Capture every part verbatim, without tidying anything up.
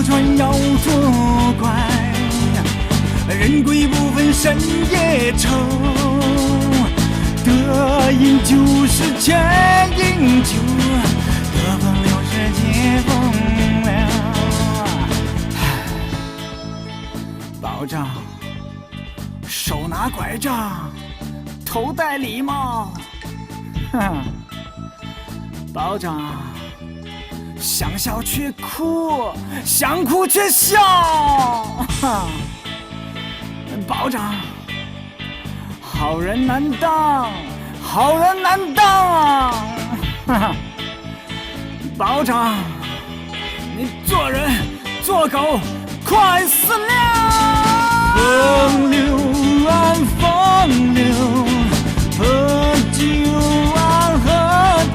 船要左拐，人归不分身也臭，得饮酒是千饮酒，得风流是借风流。保长，手拿拐杖，头戴礼帽，哼。 保长，想笑却哭，想哭却笑。哈，保长，好人难当，好人难当啊！哈哈，保长，你做人做狗 快死了！风流啊，风流，喝酒啊，喝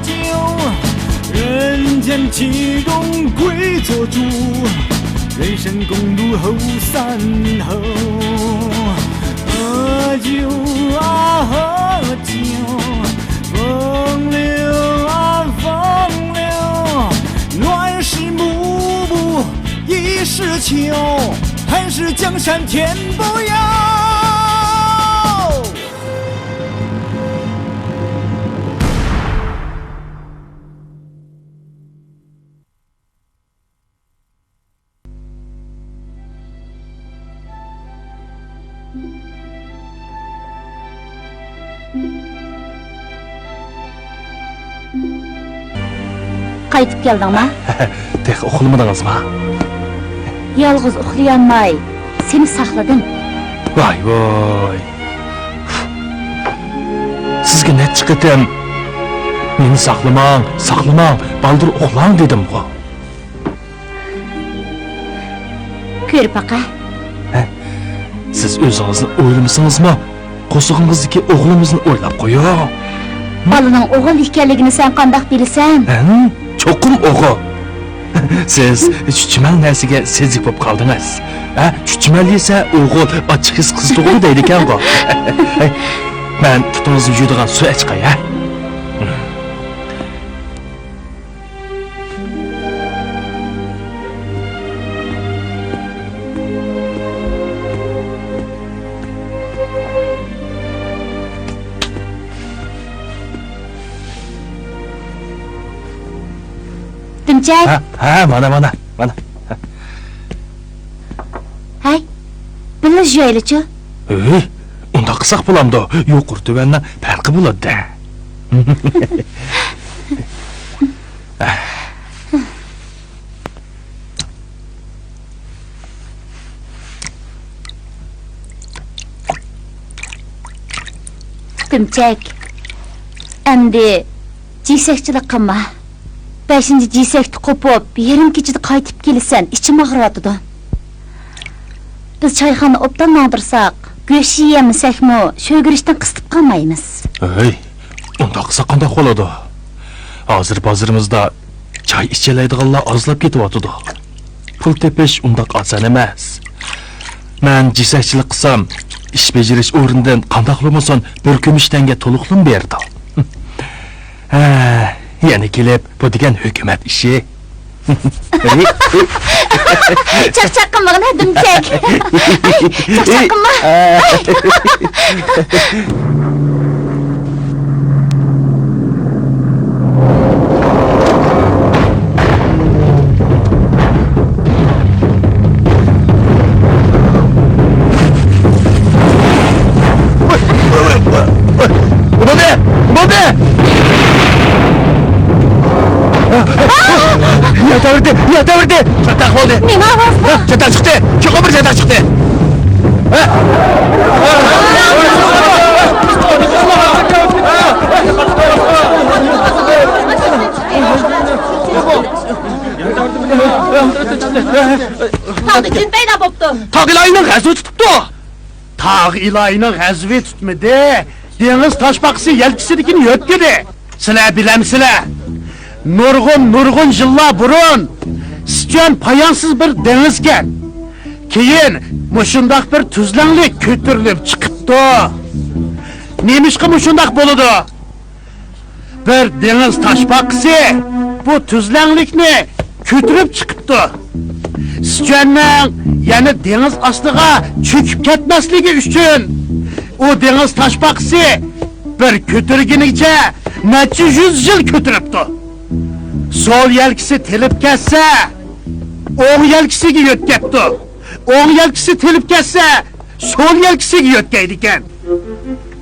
酒，人间岂容跪做猪，人生公路后三后。喝酒啊，喝酒，风流啊，风流，乱世幕布 已是秋，寒士江山天不由。قايتىپ كەلدىڭما؟ تېخى ئۇخلىمىدىڭىزما؟ يالغۇز ئۇخلىيالماي، سېنى ساقلىدىم. ۋاي ۋاي. سىزگە نەچچە قېتىم مېنى ساقلىماڭ، ساقلىماڭ، بالدۇر ئۇخلاڭ دېدىمغۇ. كۆرۈپ باقە. ھە؟ سىز ئۆزىڭىزنى ئويلىمىسىڭىزمۇ، قورسىقىڭىزدىكى ئوغلىڭىزنى ئويلاپ قويۇڭ. بالىنىڭ ئوغۇل ئىكەنلىكىنى سەن قانداق بىلىسەن؟ ھە؟ چوقۇم ئوغۇل. سىز چۈچۈمەل نەرسىگە سېزىك بولۇپ قالدىڭىز. ھە؟ چۈچۈمەل يېسە ئوغۇل ئاچچىق ھېس قىلسا توغرا دەيدىكەنغۇ. مەن پۇتىڭىزنى يۇيىدىغان سۇ ئەچىقاي، ھە؟ دۈمچەك. ھە، ھە، مانا، مانا، مانا. ھەي، بىللە يۇيايلىچۇ. ھەي، ئۇنداق قىلساق بولامدۇ؟ يۇقىرى تۆۋەننىڭ پەرقى بولىدۇ-دە. دۈمچەك، ئەمدى جېسەكچىلىك قىلما. بەشىنچى جېسەكتە قوپۇپ، يېرىم كېچىدە قايتىپ كېلىسەن، ئىچىم ئاغرىۋاتىدۇ. بىز چايخانىنى ئوبدان ماڭدۇرساق، گۆش يېيەلمىسەكمۇ، شۆگىرىشتىن قىستىپ قالمايمىز. ھەي، ئۇنداق قىلساق قانداق بولىدۇ؟ ھازىر بازىرىمىزدا چاي ئىچەلەيدىغانلار ئازلاپ كېتىۋاتىدۇ. پۇل تېپىش ئۇنداق ئاسان ئەمەس. مەن جېسەكچىلىك قىلسام، ئىش بېجىرىش ئورنىدىن قانداقلا بولسۇن بىر كۈمۈش تەڭگە تولۇقلىما بېرىدۇ. ھە، يەنە كېلىپ، بۇ دېگەن ھۆكۈمەت ئىشى. چاقچاق قىلمىغىن، ھە، دۈمچەك. چاقچاق قىلما. بولدى! بولدى! يا تەۋردى! يا تەۋردى! چاتاق بولدى! نېمە ئاۋاز بۇ؟ چاتاق چىقتى! چوقۇم بىر چاتاق چىقتى! تاغدا جىن پەيدا بوپتۇ. تاغ ئىلاھىنىڭ غەزىپى تۇتۇپتۇ. تاغ ئىلاھىنىڭ غەزىپى تۈتمىدى، دېڭىز تاشپاقىسى يەلكىسىدىكىنى يۆتكىدى. سىلەر بىلەمسىلەر؟ نۇرغۇن، نۇرغۇن يىللار بۇرۇن سىچۈەن پايانسىز بىر دېڭىزكەن. كېيىن مۇشۇنداق بىر تۈزلەڭلىك كۆتۈرۈلۈپ چىقىپتۇ. نېمىشقا مۇشۇنداق بولىدۇ؟ بىر دېڭىز تاشپاقىسى بۇ تۈزلەڭلىكنى كۆتۈرۈپ چىقىپتۇ. سىچۈەننىڭ يەنە دېڭىز ئاستىغا چۆكۈپ كەتمەسلىكى ئۈچۈن، ئۇ دېڭىز تاشپاقىسى بىر كۆتۈرگىنىگىچە نەچچە يۈز يىل كۆتۈرۈپتۇ. سول يەلكىسى تېلىپ كەتسە، ئوڭ يەلكىسىگە يۆتكەپتۇ. ئوڭ يەلكىسى تېلىپ كەتسە، سول يەلكىسىگە يۆتكەيدىكەن.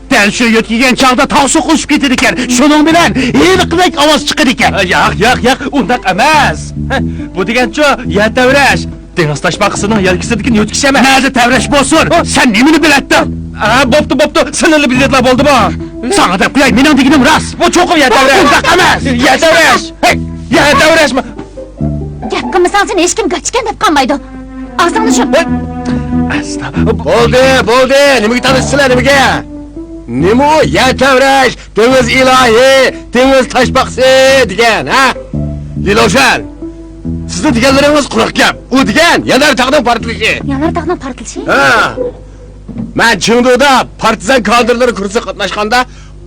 دەل شۇ يۆتكىگەن چاغدا تاغ سوقۇلۇشۇپ كېتىدىكەن. شۇنىڭ بىلەن ھېلىقىدەك ئاۋاز چىقىدىكەن. ياق، ياق، ياق، ئۇنداق ئەمەس. بۇ دېگەنچۇ يەر تەۋرەش. دېڭىز تاشپاقىسىنىڭ يەلكىسىدىكىنى يۆتكىشى ئەمەس. نەدە تەۋرەش بولسۇن؟ ھە؟ سەن نېمىنى بىلەتتىڭ؟ ئا، بوپتۇ، بوپتۇ. سىلىرلا بىلگەنلا بولدىمۇ؟ ساڭا دەپ قوياي، مېنىڭ دېگىنىم راست. بۇ چوقۇم يەر تەۋرەش. ئۇنداق ئەمەس. يەر تەۋرەش. ھەي، يەر تەۋرەشمۇ؟ گەپ قىلمىساڭ سېنى ھېچكىم گاچىكەن دەپ قالمايدۇ. ئاغزىڭنى يۇم. ئەستا. بولدى، بولدى. نېمىگە تارتىشىسىلەر، نېمىگە؟ نېمە ئۇ يەر تەۋرەش، دېڭىز ئىلاھى، دېڭىز تاشپاقىسى دېگەن، ھە؟ لىلوشەن، سىزنىڭ دېگەنلىرىڭىز قۇرۇق گەپ. ئۇ دېگەن يانار تاغنىڭ پارتلىشى. يانار تاغنىڭ پارتلىشى؟ ھە. مەن چېڭدۇدا پارتىزان كادىرلىرى كۇرسىغا قاتناشقاندا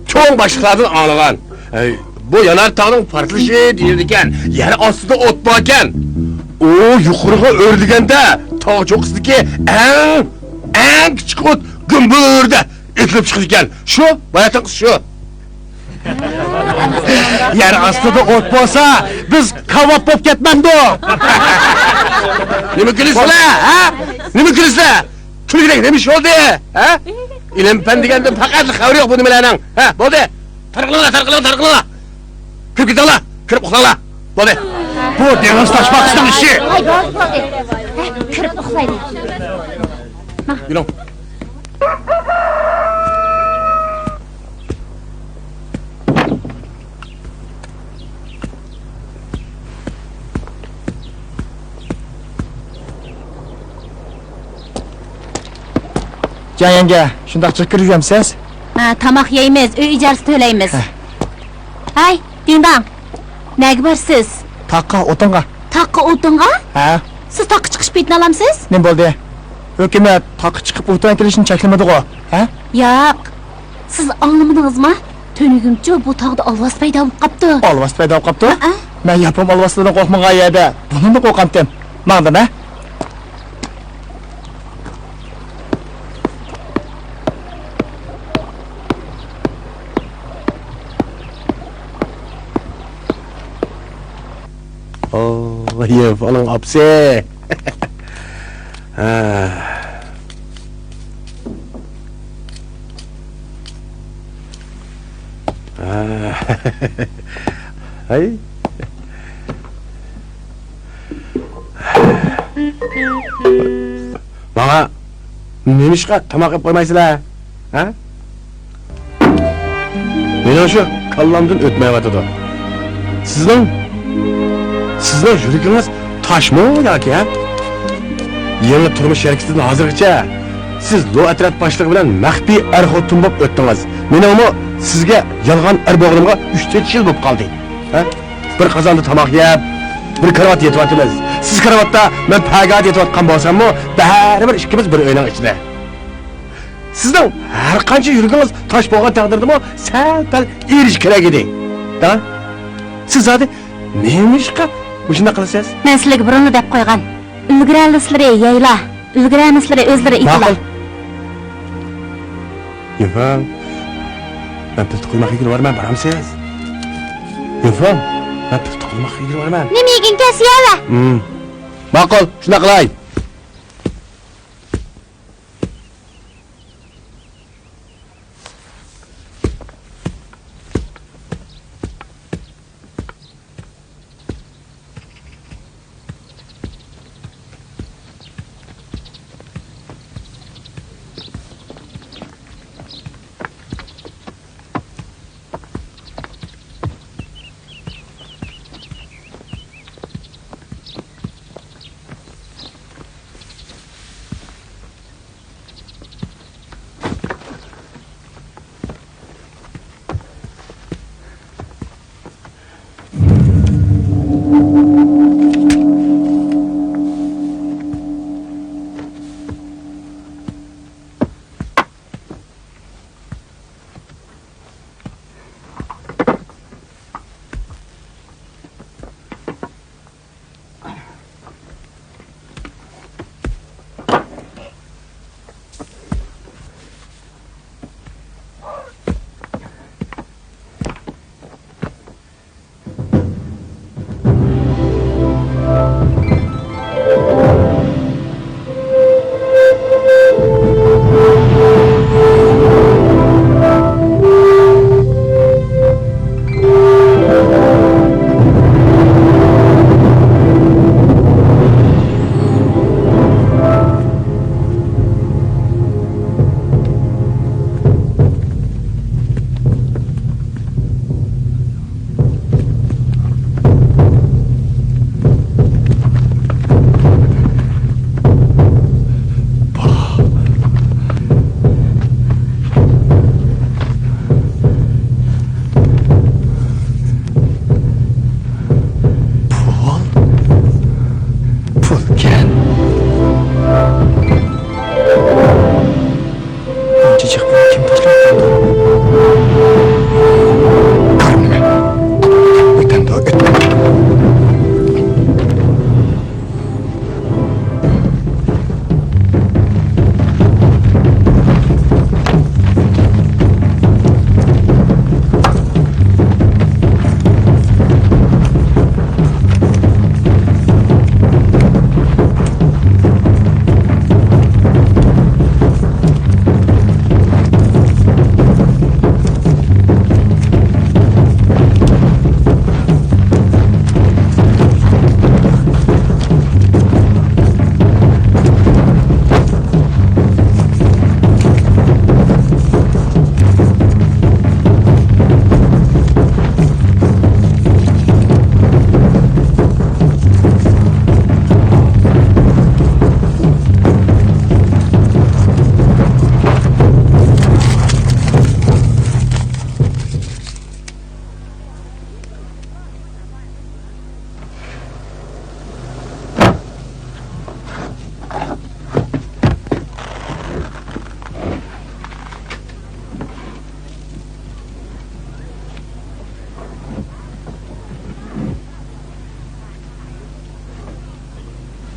چوڭ باشلىقلاردىن ئاڭلىغان. ئەي، بۇ يانار تاغنىڭ پارتلىشى دېيىلىدىكەن. يەر ئاستىدا ئوت باركەن. ئۇ يۇقىرىغا ئۆرلىگەندە تاغ چوققىسىدىكى ئەڭ، ئەڭ كىچىك ئوت گۈمبۈردە ئېتىلىپ چىقىدىكەن. شۇ، باياتىنقىسى شۇ. يەر ئاستىدا ئوت بولسا، بىز كاۋاپ بولۇپ كەتمەمدۇ؟ نېمە كۈلىسىلەر، ھە؟ نېمە كۈلىسىلەر؟ كۈلگۈدەك نېمە ئىش بولدى، ھە؟ ئىلىم-پەن دېگەندىن پەقەتلا خەۋىرى يوق بۇ نېمىلەرنىڭ. ھە، بولدى. تارقىلىڭلار، تارقىلىڭ، تارقىلىڭلار. كىرىپ كېتىڭلار، كىرىپ ئۇخلاڭلار. بولدى. بۇ دېڭىز تاشپاقىسىنىڭ ئىشى. ھاي، بولدى، بولدى. ھە، كىرىپ ئۇخلايلى. يۈرۈڭ. جان يەڭگە، شۇنداق جىق كىرگۈزەمسىز؟ ھە، تاماق يەيمىز، ئۆي ئىجارىسى تۆلەيمىز. ھە. ھەي، دىڭداڭ، نەگە بارىسىز؟ تاغقا، ئوتۇنغا. تاغقا، ئوتۇنغا؟ ھە. سىز تاغقا چىقىش پېتىنى ئالامسىز؟ نېمە بولدى؟ ھۆكۈمەت تاغقا چىقىپ ئوتۇن ئەكېلىشنى چەكلىمىدىغۇ، ھە؟ ياق. سىز ئاڭلىمىدىڭىزما؟ تۈنۈگۈنچۇ بۇ تاغدا ئالۋاس پەيدا بولۇپ قاپتۇ. ئالۋاس پەيدا بولۇپ قاپتۇ؟ ھەئە. مەن ياپون ئالۋاسلىرىدىن قورقمىغان يەردە بۇنىڭدىن قورقامتىم. ماڭدىم، ھە؟ ئوي، ياپوننىڭ ئاپىسى. ھە. ھە. ھەي. ماڭا نېمىشقا تاماق ئېلىپ قويمايسىلەر؟ ھە؟ مېنىڭ شۇ كاللامدىن ئۆتمەيۋاتىدۇ. سىزنىڭ، سىزنىڭ يۈرىكىڭىز تاشمۇ ياكى، ھە؟ يېڭى تۇرمۇش شەرىكىتىدىن ھازىرغىچە سىز لو ئەترەت باشلىقى بىلەن مەخپىي ئەر-خوتۇن بولۇپ ئۆتتىڭىز. مېنىڭمۇ سىزگە يالغان ئەر بولغىنىمغا ئۈچ-تۆت يىل بولۇپ قالدى. ھە؟ بىر قازاندا تاماق يەپ، بىر كارىۋاتتا يېتىۋاتىمىز. سىز كارىۋاتتا، مەن پەگەدە يېتىۋاتقان بولساممۇ، بەرىبىر ئىككىمىز بىر ئۆينىڭ ئىچىدە. سىزنىڭ ھەر قانچە يۈرىكىڭىز تاش بولغان تەقدىردىمۇ سەل-پەل ئېرىشىش كېرەك ئىدى. داڭ، سىز زادى نېمىشقا مۇشۇنداق قىلىسىز؟ مەن سىلەرگە بۇرۇنلا دەپ قويغان. ئۈلگۈرەلىسىلىرى يەيلا، ئۈلگۈرەلمىسىلىرى ئۆزلىرى ئېتىلا. ماقۇل. يۈنفېڭ، مەن پىلتە قۇيماق يېگىلى بارىمەن، بارامسىز؟ يۈنفېڭ، مەن پىلتە قۇيماق يېگىلى بارىمەن. نېمە يېگىڭ كەلسە يەۋەر. ھىم. ماقۇل، شۇنداق قىلاي.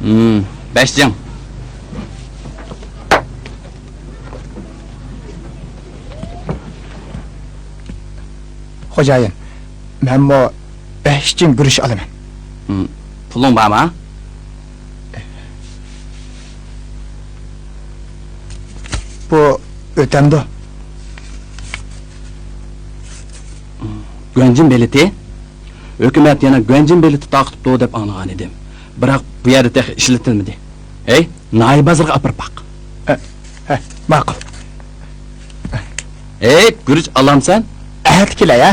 ھىم، بەش جىڭ. خوجايىن، مەنمۇ بەش جىڭ گۈرۈچ ئالىمەن. ھىم، پۇلۇڭ بارمۇ؟ بۇ ئۆتەمدۇ؟ گۇەنجىن بېلىتى؟ ھۆكۈمەت يەنە گۇەنجىن بېلىتى تارقىتىپتۇ دەپ ئاڭلىغان ئىدىم. بىراق بۇ يەردە تېخى ئىشلىتىلمىدى. ھەي، ناھىيە بازىرىغا ئاپىرىپ باق. ھە، ھە، ماقۇل. ھەي، گۈرۈچ ئالامسەن؟ ئەتە كېلەي، ھە؟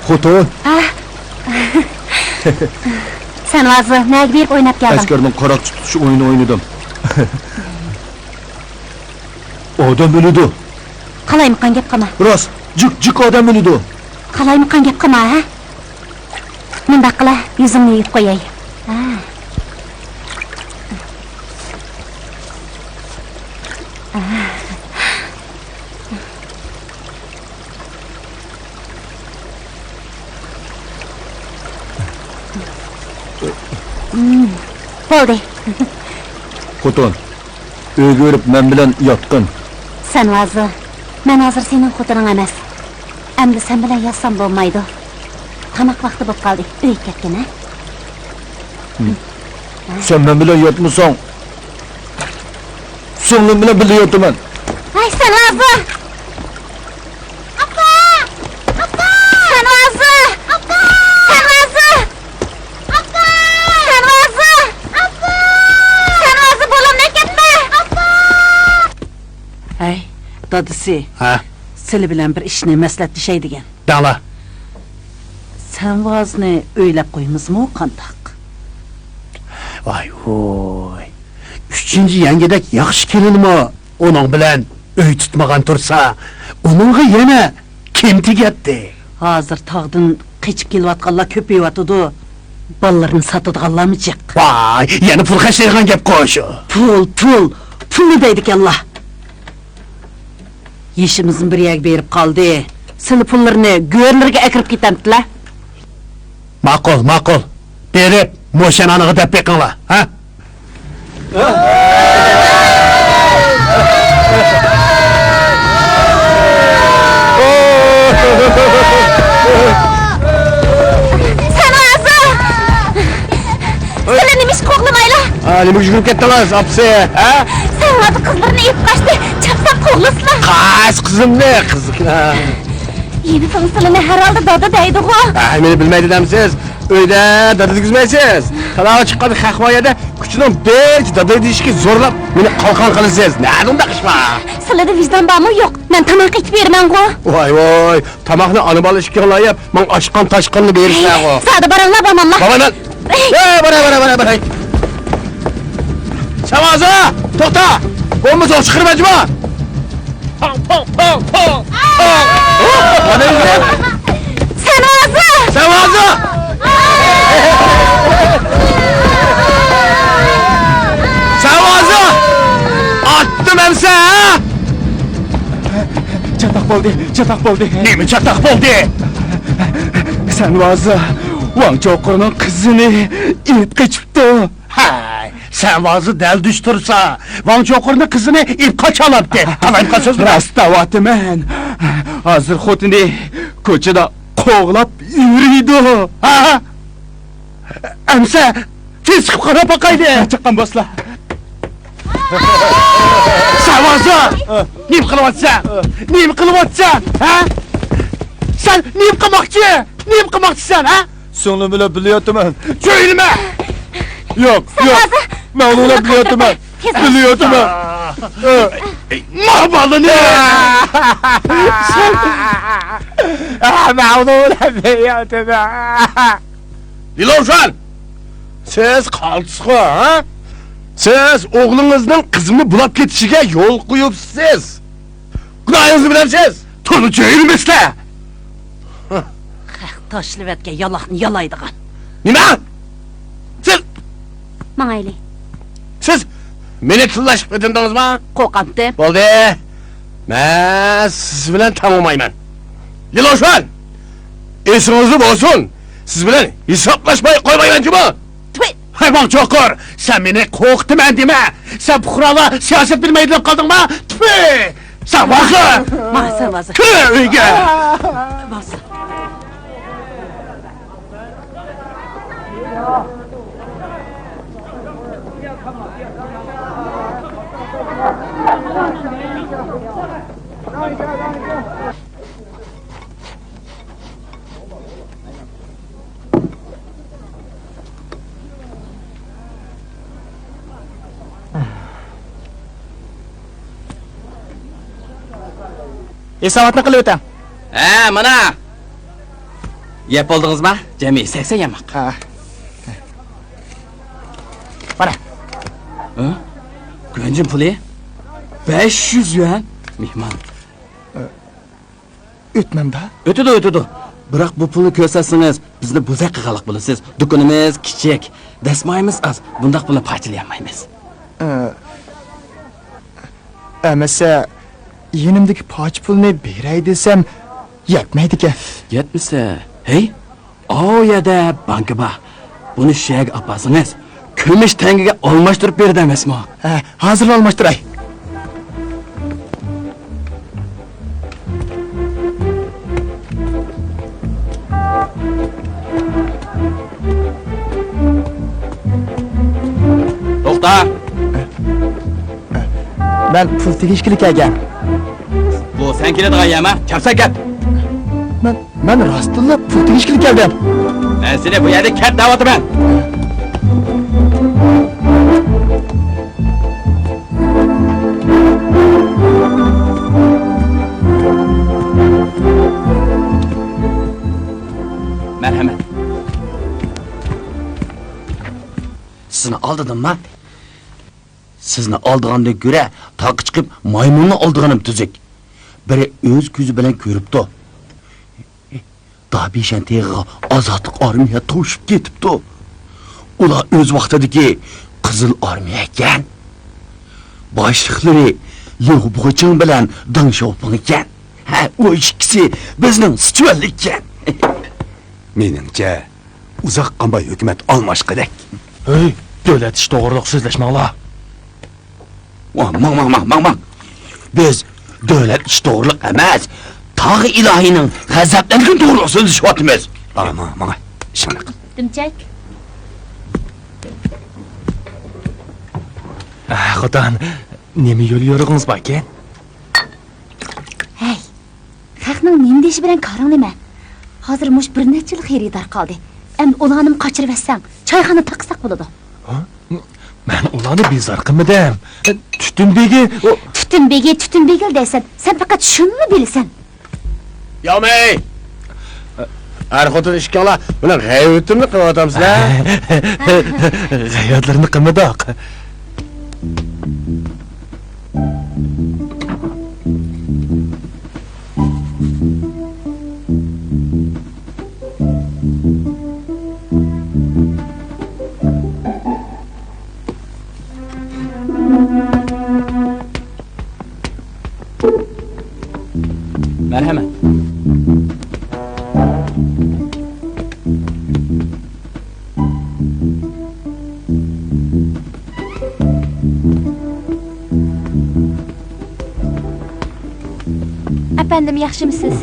خوتۇن. ھە؟ سەن ھازىر نەگە بېرىپ ئويناپ كەلدىڭ؟ ئەسكەرنىڭ قاراقچى تۇتۇش ئويۇنى ئوينىدىم. ئادەم ئۆلىدۇ. قالايمىقان گەپ قىلما. راست، جىق، جىق ئادەم ئۆلىدۇ. قالايمىقان گەپ قىلما، ھە؟ مۇنداق قىلا، يۈزۈڭنى يۇيۇپ قوياي. ھە. بولدى. خوتۇن، ئۆيگە بېرىپ مەن بىلەن ياتقىن. سەن ھازىر، مەن ھازىر سېنىڭ خوتۇنۇڭ ئەمەس. ئەمدى سەن بىلەن ياتسام بولمايدۇ. تاماق ۋاقتى بولۇپ قالدى. ئۆيگە كەتكىن، ھە؟ سەن مەن بىلەن ياتمىساڭ، سىڭلىم بىلەن بىللە ياتىمەن. ھەي، سەن ھازىر! ئاپا! ئاپا! سەن ھازىر! ئاپا! سەن ھازىر! ئاپا! سەن ھازىر! ئاپا! سەن ھازىر بولۇڭ، كەتمە! ئاپا! ھەي، دادىسى. ھە؟ سىلى بىلەن بىر ئىشنى مەسلىھەتلىشەي دېگەن. دەڭلا. سەن ۋازنى ئۆيلەپ قويىمىزمۇ قانداق؟ ۋاي ۋۇي. ئۈچىنچى يەڭگىدەك ياخشى كېلىنمۇ ئۇنىڭ بىلەن ئۆي تۇتمىغان تۇرسا، ئۇنىڭغا يەنە كىم تېگەتتى؟ ھازىر تاغدىن قېچىپ كېلىۋاتقانلار كۆپىيىۋاتىدۇ. بالىلىرىنى ساتىدىغانلارمۇ جىق. ۋاي، يەنە پۇل خەجلەيدىغان گەپقۇ شۇ. پۇل، پۇل، پۇلنى دەيدىكەنلا. يېشىمىزمۇ بىر يەرگە بېرىپ قالدى. سىلى پۇللىرىنى گۆرلىرىگە ئەكىرىپ كېتەمتىلە. ماقۇل، ماقۇل. بېرىپ، موشەنانىغا دەپ بېقىڭلار، ھە؟ سەن ھازىر! سىلى نېمە ئىش قوغلىمايلا؟ ھە، نېمىگە يۈگۈرۈپ كەتتىڭىز، ئاپىسى، ھە؟ سەن ھازىر قىزلىرىنى ئېلىپ قاچتى، چاپسان قوغلىسىلا. قاچ قىزىمنى، قىزىكلا. يېنى سىڭسىلىنى ھەر ھالدا دادا دەيدىغۇ. ھە، مېنى بىلمەيدۇ دەمسىز؟ ئۆيدە دادا دېگۈزمەيسىز. تالاغا چىققان خەق بار يەردە كۈچىنىڭ بېرىچە دادا دېيىشكە زورلاپ، مېنى قالقان قىلىسىز. نەدە ئۇنداق ئىش بار؟ سىلىدا ۋىجدان بارمۇ يوق؟ مەن تاماق ئېتىپ بېرىمەنغۇ. ۋاي، ۋاي، تاماقنى ئانا بالا ئىككىڭلار يەپ، ماڭا ئاشقان تاشقاننى بېرىسىلەرغۇ. زادى باراڭلار، باماملا. باماملا. ۋاي، باراي، باراي، باراي، باراي. سەۋازا، توختا! بولمىسا ئوق چىقىرىمەن جۇما! پاڭ، پاڭ، پاڭ، پاڭ! پاڭ! سەۋازا! سەۋازا! سەۋازا! ئاتتىم ئەمسە، ھە؟ چاتاق بولدى، چاتاق بولدى. نېمە چاتاق بولدى؟ سەنۋازا ۋاڭ چوقۇرنىڭ قىزىنى ئېلىپ قېچىپتۇ. ھەي، سەنۋازا دەلدۈش تۇرسا، ۋاڭ چوقۇرنىڭ قىزىنى ئېلىپ قاچالامتى. قالايمىقان سۆزلىمە. راست دەۋاتىمەن. ھازىر خوتۇنى كوچىدا قوغلاپ يۈرىدۇ. ھە؟ ئەمسە تېز چىقىپ قاراپ باقايلى. چىققان بولسىلا. سەنۋازا! نېمە قىلىۋاتىسەن؟ نېمە قىلىۋاتىسەن؟ ھە؟ سەن نېمە قىلماقچى؟ نېمە قىلماقچىسەن، ھە؟ سىڭلىم بىلەن بىللە ياتىمەن. چۆيۈلمە! ياق، ياق. مەن ئۇنىڭ بىلەن بىللە ياتىمەن. بىللە ياتىمەن. ما بالىنى! مەن ئۇنىڭ بىلەن بىللە ياتىمەن. لىلوشۈەن! سىز قالتىسقۇ، ھە؟ سىز ئوغلىڭىزنىڭ قىزىمنى بۇلاپ كېتىشىگە يول قويۇپسىز. گۇناھىڭىزنى بىلەمسىز؟ تولا چۆيۈلمىسىلە! خەق تاشلىۋەتكەن يالاقنى يالايدىغان. نېمە؟ سىز ماڭايلى. سىز مېنى تىللاشقا پېتىندىڭىزمۇ؟ قورقامتىم. بولدى. مەن سىز بىلەن تەڭ بولمايمەن. لىلوشۈەن! ئېسىڭىزدە بولسۇن، سىز بىلەن ھېسابلاشماي قويمايمەن جۇمۇ! تۈي! ھەي، ۋاڭ چوقۇر! سەن مېنى قورقۇتىمەن دېمە! سەن پۇقرالار سىياسەت بىلمەيدۇ دەپ قالدىڭما؟ تۈفى! سەن ۋازا! ماڭسان ۋازا. كىر ئۆيگە! ۋازا. ھېساباتنى قىلىۋېتىڭ. ھە، مانا. يەپ بولدىڭىزما؟ جەمئىي سەكسەن ياماق. ھە. مانا. ھە؟ گۈەنجىن پۇلى؟ بەش يۈز يۈەن. مېھمان. ئۆتمەمدا؟ ئۆتىدۇ، ئۆتىدۇ. بىراق بۇ پۇلنى كۆرسەتسىڭىز، بىزنى بوزەك قىلغانلىق بولىسىز. دۇكىنىمىز كىچىك، دەسمايىمىز ئاز. بۇنداق پۇلنى پارچىلىيالمايمىز. ئە، ئەمەسە، يېنىمدىكى پارچە پۇلنى بېرەي دېسەم، يەتمەيدىكەن. يەتمىسە، ھەي، ئاۋۇ يەردە بانكا بار. بۇنى شۇ يەرگە ئاپارسىڭىز، كۈمۈش تەڭگىگە ئالماشتۇرۇپ بېرىدۇ ئەمەسمۇ؟ ھە، ھازىرلا ئالماشتۇراي. توختا! مەن پۇل تېگىشكىلى كەلگەن. بۇ سەن كېلىدىغان يەرما؟ كەپسەن كەت! مەن، مەن راستتىنلا پۇل تېگىشكىلى كەلدىم. مەن سېنى بۇ يەردىن كەت دەۋاتىمەن! مەرھەمەت. سىزنى ئالدىدىمما؟ سىزنى ئالدىغاندىن كۆرە تاغقا چىقىپ مايمۇننى ئالدىغىنىم تۈزۈك. بىرى ئۆز كۆزى بىلەن كۆرۈپتۇ. دابىشەن تېغىغا ئازادلىق ئارمىيە توشۇپ كېتىپتۇ. ئۇلار ئۆز ۋاقتىدىكى قىزىل ئارمىيە ئىكەن. باشلىقلىرى ليۇ بۇغېچىڭ بىلەن دېڭ شياۋپىڭ ئىكەن. ھە، ئۇ ئىككىسى بىزنىڭ سىچۈەنلىك ئىكەن. مېنىڭچە، ئۇزاق قالماي ھۆكۈمەت ئالماشقۇدەك. ھەي، دۆلەت ئىشى توغرۇلۇق سۆزلەشمەڭلار. ۋا، ماڭ، ماڭ، ماڭ، ماڭ، ماڭ. بىز دۆلەت ئىشى توغرۇلۇق ئەمەس، تاغ ئىلاھىنىڭ غەزەپلەنگىنى توغرۇلۇق سۆزلىشىۋاتىمىز. ماڭ، ماڭ، ماڭ. ئىشىڭنى قىل. دۈمچەك. ئە، خوتۇن، نېمە يول يورۇقىڭىز باركەن؟ ھەي، خەقنىڭ نېمە دېيىشى بىلەن كارىڭ نېمە؟ ھازىر مۇشۇ بىر نەچچىلا خېرىدار قالدى. ئەمدى ئۇلارنىمۇ قاچۇرۇۋەتسەڭ، چايخانا تاقىساق بولىدۇ. ھە؟ مەن ئۇلارنى بىزار قىلمىدىم. تۈتۈن بېگى، ئۇ تۈتۈن بېگى، تۈتۈن بېگىل دەيسەن. سەن پەقەت شۇنىلا بىلىسەن. ياۋمېي! ئەر-خوتۇن ئىككىڭلار مېنىڭ غەيۋىتىمنى قىلىۋاتامسىلەر؟ غەيۋەتلىرىنى قىلمىدۇق. مەرھەمەت. ئەپەندىم، ياخشىمۇسىز؟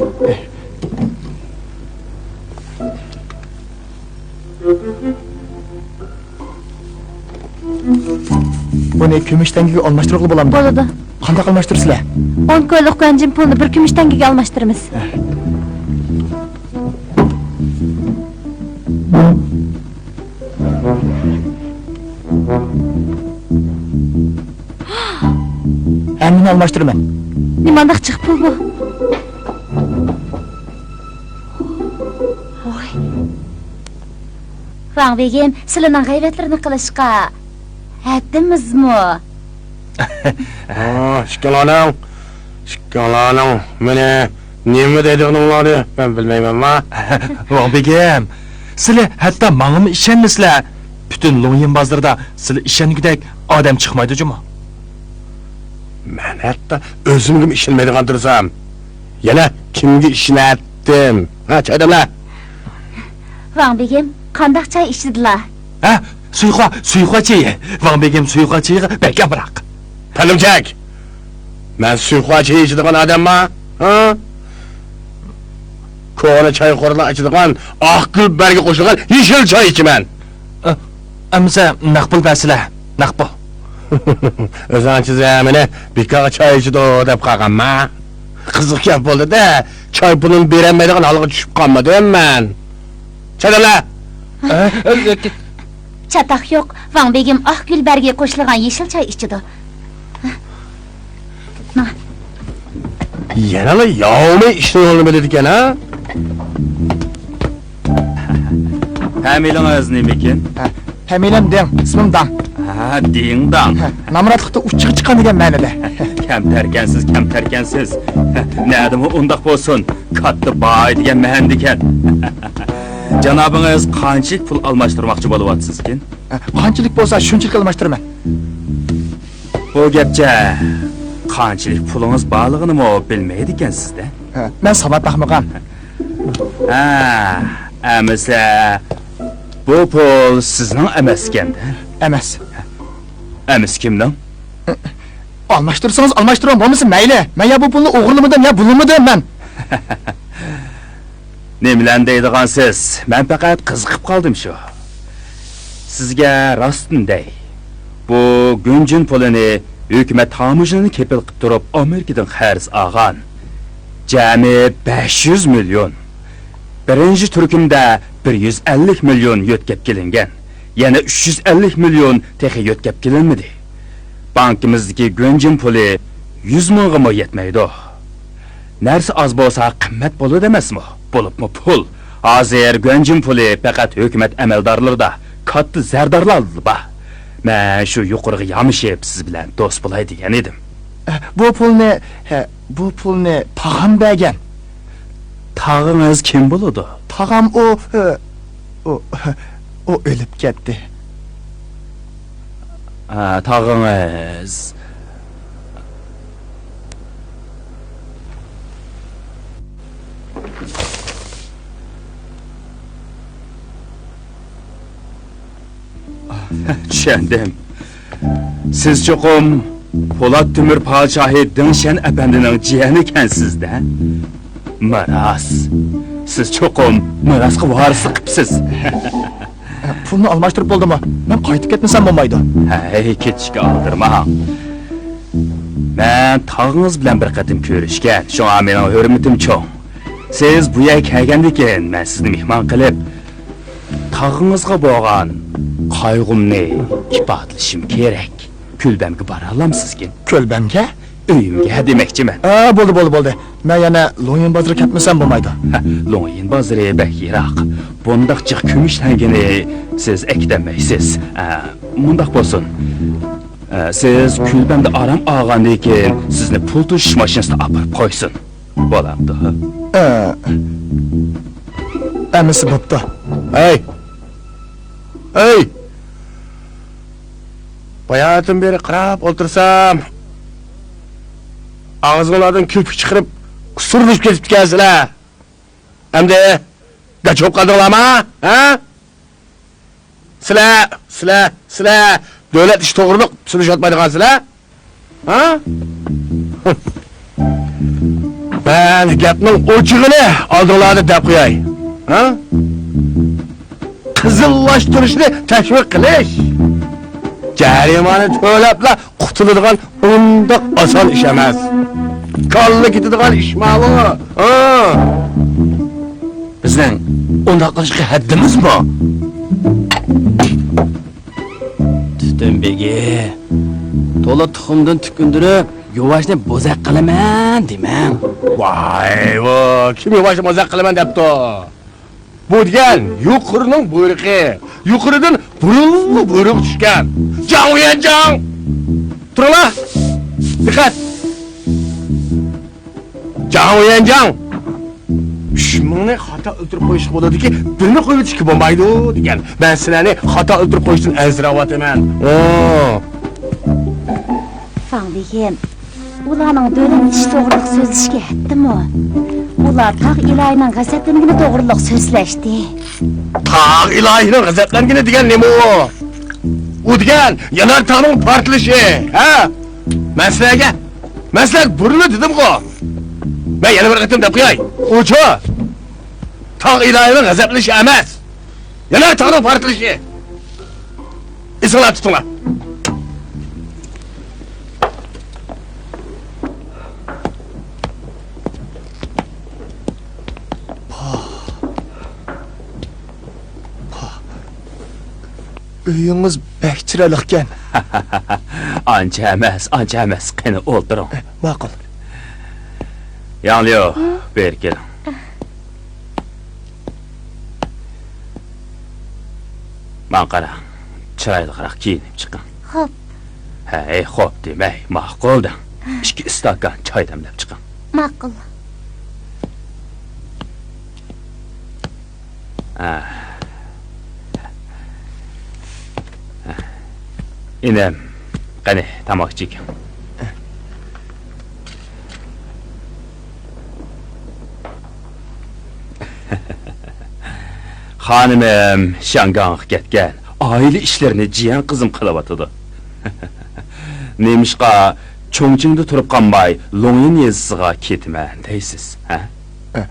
بۇنى كۈمۈش تەڭگىگە ئالماشتۇرغىلى بولامدۇ؟ بولىدۇ. قانداق ئالماشتۇرىسىلەر؟ ئون كويلۇق گۇەنجىن پۇلنى بىر كۈمۈش تەڭگىگە ئالماشتۇرىمىز. ھەممىنى ئالماشتۇرىمەن. نېمانداق جىق پۇل بۇ؟ ۋاي. ۋاڭ بېگىم، سىلىنىڭ غەيۋەتلىرىنى قىلىشقا ھەددىمىزمۇ؟ ئىككىڭلارنىڭ، ئىككىڭلارنىڭ مېنى نېمە دەيدىغىنىڭلارنى مەن بىلمەيمەنما؟ ۋاڭ بېگىم، سىلى ھەتتا ماڭىمۇ ئىشەنمىسىلە. پۈتۈن لۇڭيىن بازىرىدا سىلى ئىشەنگۈدەك ئادەم چىقمايدۇ جۇمۇ. مەن ھەتتا ئۆزۈمگىمۇ ئىشەنمەيدىغان تۇرسام، يەنە كىمگە ئىشىنەتتىم؟ ھە، چايداملا! ۋاڭ بېگىم، قانداق چاي ئىچىدىلا؟ ھە، سۇيخۇا، سۇيخۇا چېيى. ۋاڭ بېگىم سۇيخۇا چېيىغا بەك ئامراق. پەلىمچەك! مەن سۇيخۇا چېيى ئىچىدىغان ئادەمما؟ ھە؟ كونا چايخورلار ئىچىدىغان ئاق گۈل بەرگى قوشۇلغان يېشىل چاي ئىچىمەن. ئە، ئەمىسە نەق پۇل بەرسىلە، نەق پۇل. ئۆزۈڭ ئانچە زەمىنى بىكارغا چاي ئىچىدۇ دەپ قالغانما؟ قىزىق گەپ بولدى-دە، چاي پۇلىنى بېرەلمەيدىغان ھالغا چۈشۈپ قالمىدىم مەن. چايداملا! ئە، ئە، ئە، چاتاق يوق، ۋاڭ بېگىم ئاق گۈل بەرگى قوشۇلغان يېشىل چاي ئىچىدۇ. ماڭا. يەنىلا ياۋمۇ ئىشنى يولىنى بىلىدىكەن ھە؟ پەمىلىڭىز نېمىكىن؟ ھە، پەمىلەم دېڭ، ئىسمىم داڭ. ھە، دېڭ داڭ. ھە، نامراتلىقتا ئۇچىغا چىققان دېگەن مەنىدە. كەمتەركەنسىز، كەمتەركەنسىز. نەدىمۇ ئۇنداق بولسۇن، كاتتا باي دېگەن مەنىدىكەن. جانابىڭىز قانچىلىك پۇل ئالماشتۇرماقچى بولۇۋاتىسىزكىن؟ ھە، قانچىلىك بولسا شۇنچىلىك ئالماشتۇرىمەن. بۇ گەپچە، قانچىلىك پۇلىڭىز بارلىقىنىمۇ بىلمەيدىكەنسىز-دە. ھە، مەن ساناپ باقمىغان. ھە، ئەمىسە، بۇ پۇل سىزنىڭ ئەمەسكەن-دە. ئەمەس. ئەمىسە كىمنىڭ؟ ئالماشتۇرسىڭىز ئالماشتۇرۇڭ، بولمىسا مەيلى. مەن يا بۇ پۇلنى ئوغرىلىمىدىم، يا بۇلىمىدىم مەن. نېمىلەرنى دەيدىغانسىز؟ مەن پەقەت قىزىقىپ قالدىم شۇ. سىزگە راستىنى دەي، بۇ گۈنجىن پۇلىنى ھۆكۈمەت تاموژنىنى كېپىل قىلىپ تۇرۇپ ئامېرىكىدىن قەرز ئالغان. جەمئىي بەش يۈز مىليون. بىرىنچى تۈركۈمدە بىر يۈز ئەللىك مىليون يۆتكەپ كېلىنگەن. يەنە ئۈچ يۈز ئەللىك مىليون تېخى يۆتكەپ كېلىنمىدى. بانكىمىزدىكى گۈەنجىن پۇلى يۈز مىڭغىمۇ يەتمەيدۇ. نەرسە ئاز بولسا قىممەت بولىدۇ ئەمەسمۇ؟ بولۇپمۇ پۇل. ھازىر گۈەنجىن پۇلى پەقەت ھۆكۈمەت ئەمەلدارلىرىدا، كاتتا زەردارلاردا بار. مەن شۇ يۇقىرىغا يامىشىپ سىز بىلەن دوست بولاي دېگەن ئىدىم. بۇ پۇلنى، ھە، بۇ پۇلنى تاغام بەرگەن. تاغىڭىز كىم بولىدۇ؟ تاغام ئۇ، ئۇ، ئۇ، ئۇ ئۆلۈپ كەتتى. ھە، تاغىڭىز. چۈشەندىم. سىز چوقۇم پولات تۆمۈر پادىشاھى دېڭ شيەن ئەپەندىنىڭ جىيەنىكەنسىز-دە. مىراس. سىز چوقۇم مىراسقا ۋارىسلىق قىپسىز. پۇلنى ئالماشتۇرۇپ بولدىمۇ؟ مەن قايتىپ كەتمىسەم بولمايدۇ. ھەي، كېتىشكە ئالدىرىماڭ. مەن تاغىڭىز بىلەن بىر قېتىم كۆرۈشكەن، شۇڭا مېنىڭ ھۆرمىتىم چوڭ. سىز بۇ يەرگە كەلگەندىن كېيىن، مەن سىزنى مېھمان قىلىپ، تاغىڭىزغا بولغان قايغۇمنى ئىپادىلىشىم كېرەك. كۈلبەمگە بارالامسىزكىن؟ كۈلبەمگە؟ ئۆيۈمگە دېمەكچىمەن. ئا، بولدى، بولدى، بولدى. مەن يەنە لوڭيىن بازىرىغا كەتمىسەم بولمايدۇ. ھە، لوڭيىن بازىرى بەك يىراق. بۇنداق جىق كۈمۈش تەڭگىنى سىز ئەكېتەلمەيسىز. ئە، مۇنداق بولسۇن. ئە، سىز كۈلبەمدە ئارام ئالغاندىن كېيىن سىزنى پۇل توشۇش ماشىنىسىدا ئاپىرىپ قويسۇن. بولامدۇ؟ ئە، ئەمىسە بوپتۇ. ھەي! ھەي! باياتىن بېرى قاراپ ئولتۇرسام، ئاغزىڭلاردىن كۆپۈك چىقىرىپ، قۇسۇرلىشىپ كېتىپتىكەنسىلەر. ئەمدى گاچ بولۇپ قالدىڭلارما؟ ھە؟ سىلەر، سىلەر، سىلەر دۆلەت ئىشى توغرۇلۇق سۆزلىشىۋاتمايدىغانسىلەر؟ ھە؟ مەن گەپنىڭ ئوچۇقىنى ئالدىڭلاردا دەپ قوياي. ھە؟ قىزىللاشتۇرۇشنى تەشۋىق قىلىش جەرىمانە تۆلەپلا قۇتۇلىدىغان ئۇنداق ئاسان ئىش ئەمەس. كاللا كېتىدىغان ئىشما بۇ؟ ھە؟ بىزنىڭ ئۇنداق قىلىشقا ھەددىمىزمۇ؟ تۈتۈن بېگى، تولا تۇخۇمدىن تۈكۈندۈرۈپ، يۇۋاشنى بوزەك قىلىمەن دېمەڭ. ۋاي، ۋو، كىم يۇۋاشنى بوزەك قىلىمەن دەپتۇ؟ بۇ دېگەن يۇقىرىنىڭ بۇيرۇقى. يۇقىرىدىن بۇرۇنلا بۇيرۇق چۈشكەن. جاڭ ۋيەنجاڭ! تۇرۇڭلار! دىققەت! جاڭ ۋيەنجاڭ! ئۈچ مىڭنى خاتا ئۆلتۈرۈپ قويۇشقا بولىدۇكى، بىرنى قويۇۋېتىشكە بولمايدۇ دېگەن. مەن سىلەرنى خاتا ئۆلتۈرۈپ قويۇشتىن ئەنسىرەۋاتىمەن. ئۇ. تاڭ بېگىم، ئۇلارنىڭ دۆلەت ئىشى توغرىلىق سۆزلىشىشكە ھەددىمۇ؟ ئۇلار تاغ ئىلاھىنىڭ غەزەپلەنگىنى توغرىلىق سۆزلەشتى. تاغ ئىلاھىنىڭ غەزەپلەنگىنى دېگەن نېمە ئۇ؟ ئۇ دېگەن يانار تاغنىڭ پارتلىشى، ھە؟ مەن سىلەرگە، مەن سىلەرگە بۇرۇنلا دېدىمغۇ. مەن يەنە بىر قېتىم دەپ قوياي. ئۇچۇ تاغ ئىلاھىنىڭ غەزەپلىنىشى ئەمەس، يەنە تاغنىڭ پارتلىشى. ئېسىڭلاردا تۇتۇڭلار. ئۆيىڭىز بەك چىرايلىقكەن. ئانچە ئەمەس، ئانچە ئەمەس. قېنى، ئولتۇرۇڭ. ماقۇل. ياڭليۇ، بېرى كېلىڭ. ماڭا قاراڭ، چىرايلىقراق كىيىنىپ چىقىڭ. خوپ. ھەي، خوپ دېمەي، ماقۇل دەڭ. ئىككى ئىستاكان چاي دەملەپ چىقىڭ. ماقۇل. ھە. ئىنىم، قېنى، تاماق ئىچىگىن. خانىمىم شياڭگاڭغا كەتكەن. ئائىلە ئىشلىرىنى جىيەن قىزىم قىلىۋاتىدۇ. نېمىشقا چۇڭچىڭدا تۇرۇپ قالماي، لوڭيىن يېزىسىغا كېتىمەن دەيسىز، ھە؟ ئە،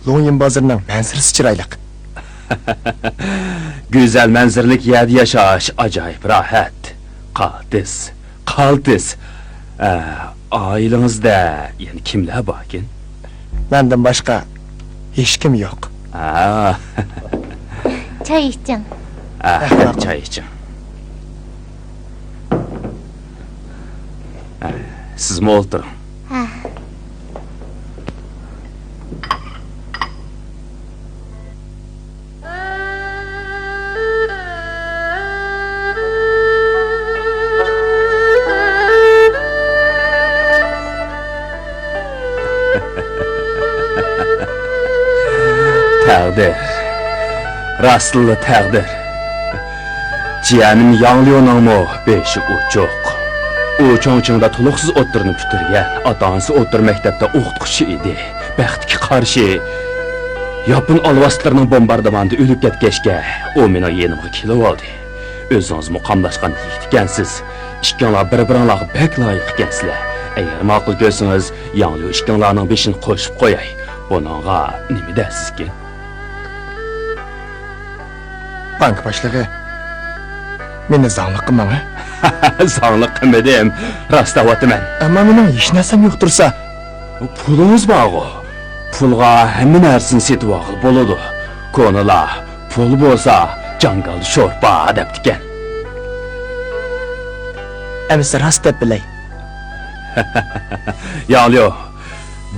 لوڭيىن بازىرىنىڭ مەنزىرىسى چىرايلىق. گۈزەل مەنزىرىلىك يەردە ياشاش ئاجايىپ راھەت. قالتىس، قالتىس. ئە، ئائىلىڭىزدە يەنە كىملەر باركىن؟ مەندىن باشقا ھېچكىم يوق. ئا. چاي ئىچىڭ. ئە، چاي ئىچىڭ. ئە، سىزمۇ ئولتۇرۇڭ. ھە. تەقدىر. راستلا تەقدىر. جىيەنىم ياڭليۇنىڭمۇ بېشى ئوچۇق. ئۇ چۇڭچىڭدا تولۇقسىز ئوتتۇرىنى پۈتتۈرگەن، ئاتا-ئانىسى ئوتتۇرا مەكتەپتە ئوقۇتقۇچى ئىدى. بەختكە قارشى، ياپون ئالۋاستىلىرىنىڭ بومباردىمانىدا ئۆلۈپ كەتكەچكە، ئۇ مېنىڭ يېنىمغا كېلىۋالدى. ئۆزىڭىزمۇ قاملاشقان يىگىت ئىكەنسىز. ئىككىڭلار بىر-بىرىڭلارغا بەك لايىق ئىكەنسىلەر. ئەگەر ماقۇل كۆرسىڭىز، ياڭليۇ ئىككىڭلارنىڭ بېشىنى قوشۇپ قوياي. بۇنىڭغا نېمە دەرسىزكىن؟ بانكا باشلىقى، مېنى زاڭلىق قىلماڭ، ھە؟ زاڭلىق قىلمىدىم، راست دەۋاتىمەن. ئەمما مېنىڭ ھېچ نەرسەم يوق تۇرسا. پۇلىڭىز بارغۇ، پۇلغا ھەممە نەرسىنى سېتىۋالغىلى بولىدۇ. كونىلار، پۇل بولسا جاڭگالدا شورپا دەپتىكەن. ئەمىسە راست دەپ بىلەي. ياڭليۇ،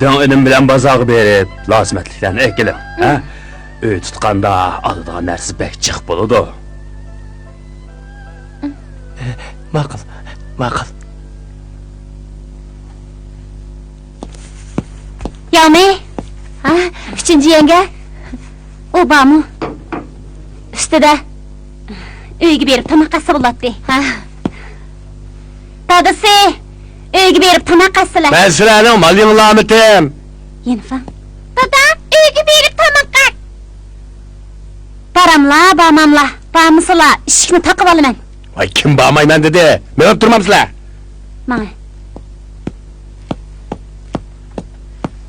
دىڭ ئىنىم بىلەن بازارغا بېرىپ لازىمەتلىكلەرنى ئەكېلىڭ، ھە؟ ئۆي تۇتقاندا ئالىدىغان نەرسە بەك جىق بولىدۇ. ماقۇل، ماقۇل. ياڭمى؟ ھە، ئۈچىنچى يەڭگە. ئۇ بارمۇ؟ ئۈستىدە. ئۆيگە بېرىپ تاماق ئەتسە بولاتتى. ھە. دادىسى، ئۆيگە بېرىپ تاماق ئەتسىلە. مەن سىلەرنىڭ مالىڭلارمىتىم؟ يىنفېڭ. دادا، ئۆيگە بېرىپ تاماق ئەت. باراملا، بارماملا. بارمىسىلا، ئىشىكنى تاقىۋالىمەن. ۋاي، كىم بارمايمەن دېدى؟ مېڭىپ تۇرمامسىلەر؟ ماڭە.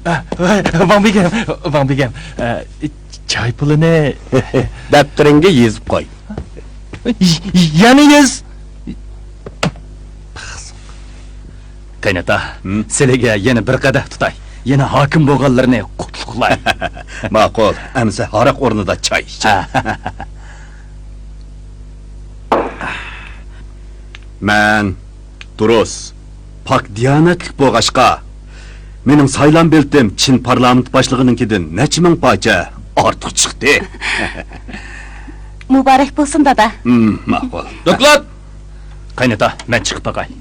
ئە، ۋاي، ۋاڭ بېگىم، ۋاڭ بېگىم، ئە، چاي پۇلىنى. دەپتىرىڭگە يېزىپ قوي. ي-، يەنە يېز. قېنى ئاتا، ھىم؟ سىلىگە يەنە بىر قەدەھ تۇتاي. يەنە ھاكىم بولغانلىرىنى قۇتلۇقلاي. ماقۇل، ئەمسە ھاراق ئورنىدا چاي ئىچەي. مەن دۇرۇس، پاك دىيانەتلىك بولغاچقا، مېنىڭ سايلام بېلىتىم چىن پارلامېنت باشلىقىنىڭكىدىن نەچچە مىڭ پارچە ئارتۇق چىقتى. مۇبارەك بولسۇن، دادا. ھىم، ماقۇل. دوكلات! قېنى ئاتا، مەن چىقىپ باقاي.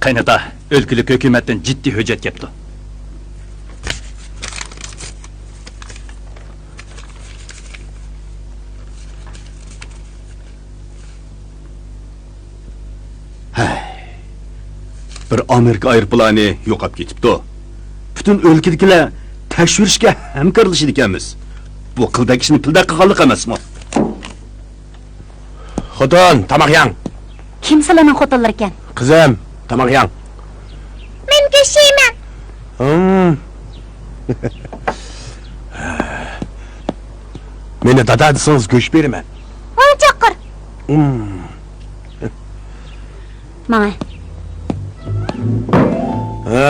قېنى ئاتا، ئۆلكىلىك ھۆكۈمەتتىن جىددىي ھۆججەت كەپتۇ. بىر ئامېرىكا ئايروپىلانى يوقاپ كېتىپتۇ. پۈتۈن ئۆلكىدىكىلەر تەكشۈرۈشكە ھەمكارلىشىدىكەنمىز. بۇ قىلدەك ئىشنى پىلدەك قىلغانلىق ئەمەسمۇ؟ خوتۇن، تاماق يەڭ. كىم سىلەرنىڭ خوتۇنلىرىكەن؟ قىزىم، تاماق يەڭ. مەن گۆش يەيمەن. ھىم. مېنى دادا دېسىڭىز گۆش بېرىمەن. ۋاڭ چاققۇر. ھىم. ماڭە. ھە،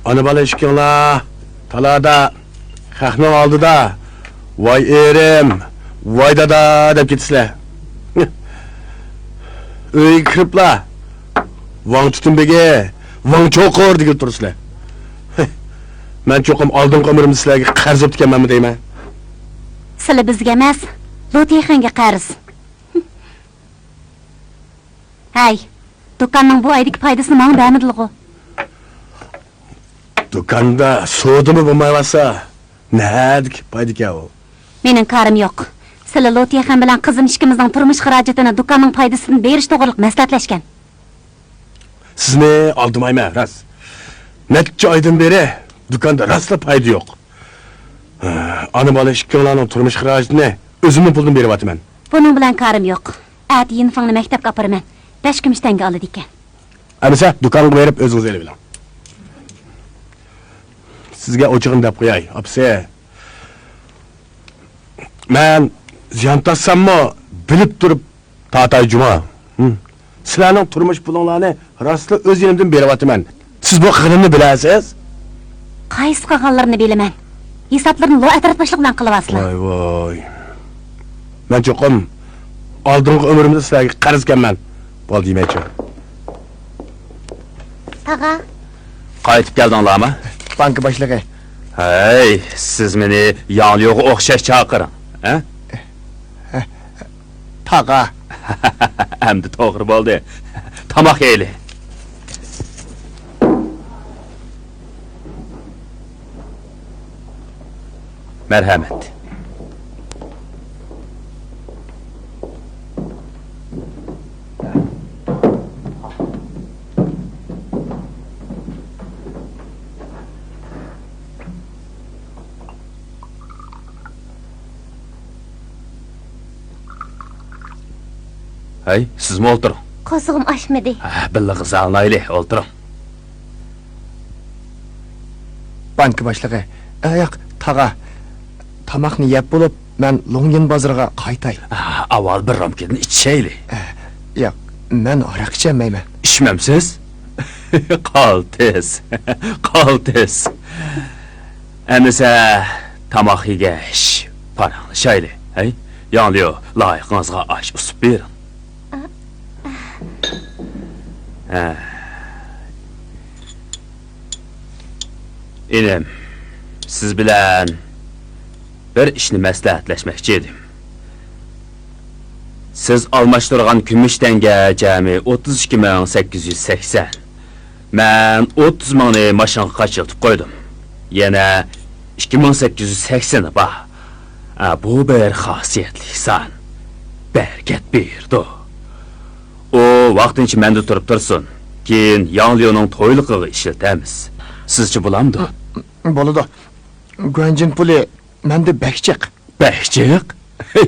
ئانا بالا ئىككىڭلار تالادا، خەقنىڭ ئالدىدا «ۋاي ئېرىم، ۋاي دادا» دەپ كېتىسىلەر. ئۆيگە كىرىپلا «ۋاڭ تۈتۈن بېگى، ۋاڭ چوقۇر» دېگىلى تۇرىسىلەر. مەن چوقۇم ئالدىنقى ئۆمرۈمدە سىلەرگە قەرز بوپتىكەنمەنمۇ دەيمەن. سىلى بىزگە ئەمەس، لو تيېخەنگە قەرز. ھەي، دۇكاننىڭ بۇ ئايدىكى پايدىسىنى ماڭا بەرمىدىلىغۇ؟ دۇكاندا سودىمۇ بولمايۋاتسا، نەدىكى پايدىكەن ئۇ؟ مېنىڭ كارىم يوق. سىلى لو تيېخەن بىلەن قىزىم ئىككىمىزنىڭ تۇرمۇش خىراجىتىنى دۇكاننىڭ پايدىسىدىن بېرىش توغرىلىق مەسلىھەتلەشكەن. سىزنى ئالدىمايمەن، راست. نەچچە ئايدىن بېرى دۇكاندا راستلا پايدا يوق. ئانا بالا ئىككىڭلارنىڭ تۇرمۇش خىراجىتىنى ئۆزۈمنىڭ پۇلىدىن بېرىۋاتىمەن. بۇنىڭ بىلەن كارىم يوق. ئەتە يىنفېڭنى مەكتەپكە ئاپىرىمەن. بەش كۈمۈش تەڭگە ئالىدىكەن. ئەمىسە دۇكانغا بېرىپ ئۆزىڭىز ئېلىۋېلىڭ. سىزگە ئوچۇقىنى دەپ قوياي، ئاپىسى. مەن زىيان تارتساممۇ، بىلىپ تۇرۇپ تارتاي جۇما. ھىم. سىلەرنىڭ تۇرمۇش پۇلۇڭلارنى راستلا ئۆز يېنىمدىن بېرىۋاتىمەن. سىز بۇ قىلغىنىمنى بىلەسىز. قايسى قىلغانلىرىنى بىلىمەن. ھېسابلىرىنى لو ئەترەت باشلىقى بىلەن قىلىۋاتىسىلەر. ۋاي، ۋاي. مەن چوقۇم ئالدىنقى ئۆمرۈمدە سىلەرگە قەرزكەنمەن. بولدى، يېمەيچۇ. تاغا. قايتىپ كەلدىڭلارمۇ؟ بانكا باشلىقى. ھەي، سىز مېنى ياڭليۇغا ئوخشاش چاقىرىڭ، ھە؟ تاغا. ئەمدى توغرا بولدى. تاماق يەيلى. مەرھەمەت. ھەي، سىزمۇ ئولتۇرۇڭ. قورسىقىم ئاچمىدى. ھە، بىللە غىزالىنايلى، ئولتۇرۇڭ. بانكا باشلىقى. ئە، ياق، تاغا. تاماقنى يەپ بولۇپ، مەن لوڭيىن بازىرىغا قايتاي. ئە، ئاۋۋال بىر رومكىدىن ئىچىشەيلى. ئە، ياق، مەن ھاراق ئىچەلمەيمەن. ئىچمەمسىز؟ قالتىس، قالتىس. ئەمىسە تاماق يېگەچ پاراڭلىشايلى، ھەي؟ ياڭليۇ، لايىقىڭىزغا ئاش ئۇسۇپ بېرىڭ. ھە. ئىنىم، سىز بىلەن بىر ئىشنى مەسلىھەتلەشمەكچى ئىدىم. سىز ئالماشتۇرغان كۈمۈش تەڭگە جەمئىي ئوتتۇز ئىككى مىڭ سەككىز يۈز سەكسەن. مەن ئوتتۇز مىڭنى ماشىنىغا قاچىلىتىپ قويدۇم. يەنە ئىككى مىڭ سەككىز يۈز سەكسىنى بار. ئا، بۇ بىر خاسىيەتلىك سان. بەرىكەت بېرىدۇ. ئۇ ۋاقتىنچە مەندە تۇرۇپ تۇرسۇن. كېيىن ياڭليۇنىڭ تويلۇقىغا ئىشلىتەمىز. سىزچە بولامدۇ؟ بولىدۇ. گۇەنجىن پۇلى مەندە بەك جىق. بەك جىق؟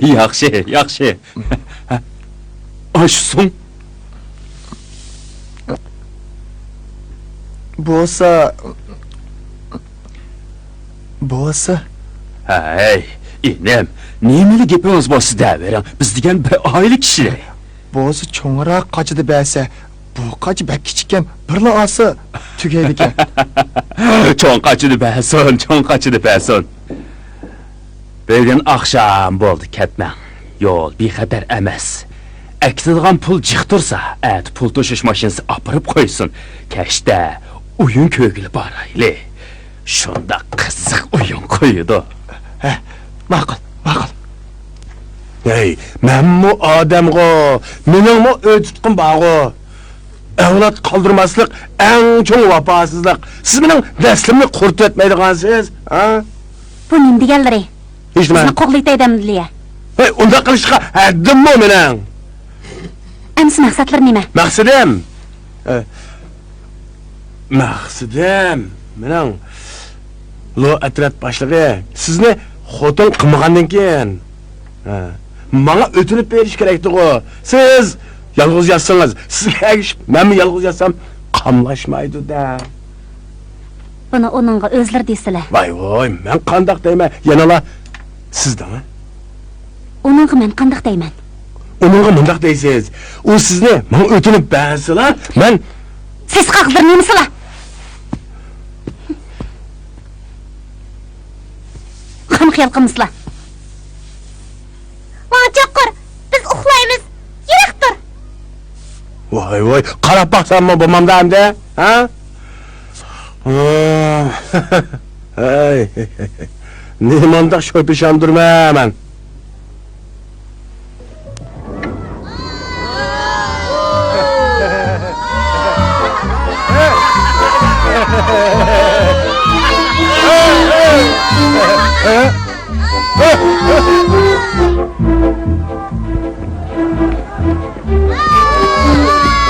ياخشى، ياخشى. ئاشسۇڭ. بولسا، بولسا. ھەي، ئىنىم، نېمىلا گېپىڭىز بولسا دەۋېرىڭ. بىز دېگەن بىر ئائىلە كىشىلىرى. بولسا چوڭراق قاچىدا بەرسە، بۇ قاچا بەك كىچىككەن، بىرلا ئالسا تۈگەيدىكەن. چوڭ قاچىدا بەرسۇن، چوڭ قاچىدا بەرسۇن. بۈگۈن ئاخشام بولدى، كەتمەڭ. يول بىخەتەر ئەمەس. ئەكېتىدىغان پۇل جىق تۇرسا، ئەتە پۇل توشۇش ماشىنىسى ئاپىرىپ قويسۇن. كەچتە ئويۇن كۆرگىلى بارايلى. شۇنداق قىزىق ئويۇن قويىدۇ. ھە، ماقۇل، ماقۇل. ھەي، مەنمۇ ئادەمغۇ، مېنىڭمۇ ئۆي تۇتقۇم بارغۇ. ئەۋلاد قالدۇرماسلىق ئەڭ چوڭ ۋاپاسىزلىق. سىز مېنىڭ نەسلىمنى قۇرۇتۇۋەتمەيدىغانسىز، ھە؟ بۇ نېمە دېگەنلىرى؟ ھېچنېمە. سىزنى قوغلىۋېتەي دەمدىلىيە. ھەي، ئۇنداق قىلىشقا ھەددىممۇ مېنىڭ. ئەمىسە مەقسەتلىرى نېمە؟ مەقسىتىم؟ ئە، مەقسىتىم، مېنىڭ لو ئەترەت باشلىقى سىزنى خوتۇن قىلمىغاندىن كېيىن، ھە، ماڭا ئۆتۈنۈپ بېرىش كېرەكتىغۇ. سىز يالغۇز ياتسىڭىز، سىزگە ئەگىشىپ مەنمۇ يالغۇز ياتسام قاملاشمايدۇ-دە. بۇنى ئۇنىڭغا ئۆزلىرى دېسىلە. ۋاي ۋاي، مەن قانداق دەيمەن؟ يەنىلا سىز دەڭە. ئۇنىڭغا مەن قانداق دەيمەن؟ ئۇنىڭغا مۇنداق دەيسىز، ئۇ سىزنى ماڭا ئۆتۈنۈپ بەرسىلا، مەن. سېسىق ئاغزىلىرى نېمىسىلا؟ خام خىيال قىلمىسىلا. ۋاڭ چاققۇر، بىز ئۇخلايمىز، يىراق تۇر. ۋاي ۋاي، قاراپ باقساممۇ بولمامدا ئەمدى، ھە؟ ھەي، نېمانداق شويپىشاندۇرمەن مەن.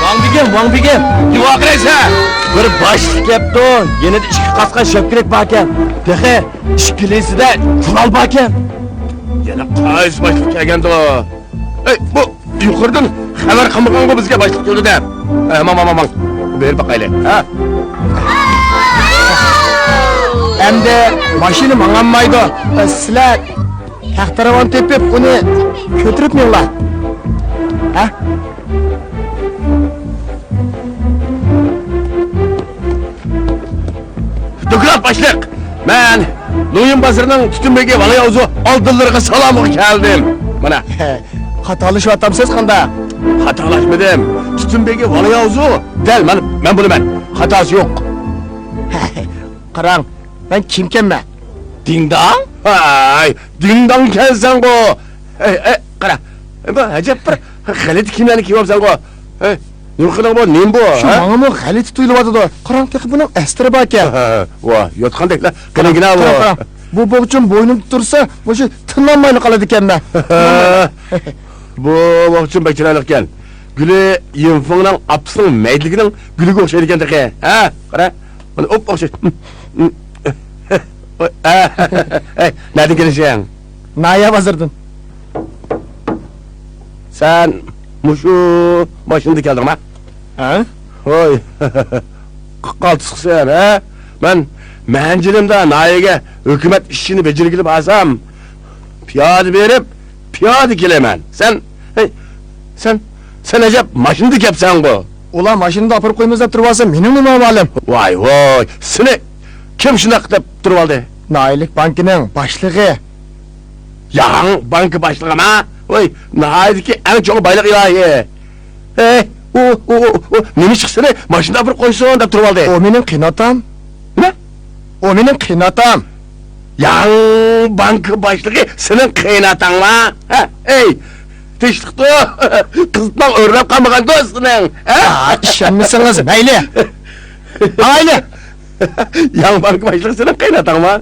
ۋاڭ بېگىم، ۋاڭ بېگىم! نېمە ۋارقىرايسەن؟ بىر باشلىق كەپتۇ، يېنىدا ئىككى قاسقان شەپكىلىك باركەن. تېخى ئىككىلىسى دە كۇلال باركەن. يەنە قايسى باشلىق كەلگەندۇ؟ ئەي، بۇ يۇقىرىدىن خەۋەر قىلمىغانغۇ بىزگە باشلىق كېلىدۇ دەپ. ئە، ماڭ، ماڭ، ماڭ، ماڭ. بېرىپ باقايلى، ھە؟ ئەمدى ماشىنا ماڭالمايدۇ. سىلەر تەختىراۋان تېپىپ، ئۇنى كۆتۈرۈپ مېڭىڭلار. ھە؟ دوكلات باشلىق! مەن لۇيىن بازىرىنىڭ تۈتۈن بېگى ۋالاياۋزۇ ئالدىلىرىغا سالامغا كەلدىم. مانا. خاتالىشىۋاتامسىز قانداق؟ خاتالاشمىدىم. تۈتۈن بېگى ۋالاياۋزۇ دەل مانا مەن بولىمەن. خاتاسى يوق. قاراڭ، مەن كىمكەنمەن؟ دىڭداڭ؟ ھاي، دىڭداڭكەنسەنغۇ. ھەي، ھەي، قارا. بۇ ئەجەب بىر غەلىتە كىيىملەرنى كىيىۋاپسەنغۇ. ھەي، نېمە قىلدىڭ بۇ؟ نېمە بۇ؟ شۇ ھە؟ ماڭىمۇ غەلىتە تۇيۇلۇۋاتىدۇ. قاراڭ، تېخى بۇنىڭ ئەستىرى باركەن. ۋا، يوتقاندەكلا. قېنىڭكىنا بۇ. قاراڭ، قاراڭ. بۇ بوغچام بوينۇمدا تۇرسا، مۇشۇ تىنالمايلا قالىدىكەنمەن. بۇ بوغچام بەك چىرايلىقكەن. گۈلى يىنفېڭنىڭ ئاپىسىنىڭ مەيدىلىكىنىڭ گۈلىگە ئوخشايدىكەن تېخى. ھە، قارا. مانا ئوپئوخشاش. ھەي، نەدىن كېلىشىڭ؟ ناھىيە بازىرىدىن. سەن مۇشۇ ماشىنىدا كەلدىڭما؟ ھە؟ ھوي. قالتىسقىسەن، ھە؟ مەن مەنزىلىمدە ناھىيەگە ھۆكۈمەت ئىشىنى بېجىرگىلى بارسام، پىيادە بېرىپ، پىيادە كېلىمەن. سەن، ھەي، سەن، سەن ئەجەب ماشىنىدا كەپسەنغۇ؟ ئۇلار ماشىنىدا ئاپىرىپ قويىمىز دەپ تۇرۇۋالسا، مېنىڭ نېمە ھاۋالىم؟ ۋاي، ۋاي، سېنى كىم شۇنداق دەپ تۇرۇۋالدى؟ ناھىيەلىك بانكىنىڭ باشلىقى. ياڭ بانكا باشلىقىما؟ ۋاي، ناھىيەدىكى ئەڭ چوڭ بايلىق ئىلاھى. ھەي، ئۇ، ئۇ، ئۇ، ئۇ نېمىشقا سېنى ماشىنىدا ئاپىرىپ قويسۇن دەپ تۇرۇۋالدى؟ ئۇ مېنىڭ قېيىنئاتام. نېمە؟ ئۇ مېنىڭ قېيىنئاتام. ياڭ بانكا باشلىقى سېنىڭ قېيىنئاتاڭما؟ ھە، ئەي، تىنچلىقتۇ. قىزىتماڭ ئۆرلەپ قالمىغاندۇ سېنىڭ، ھە؟ ئا، ئىشەنمىسىڭىز مەيلى. ماڭايلى. ياڭ بانكا باشلىقى سېنىڭ قېيىنئاتاڭما؟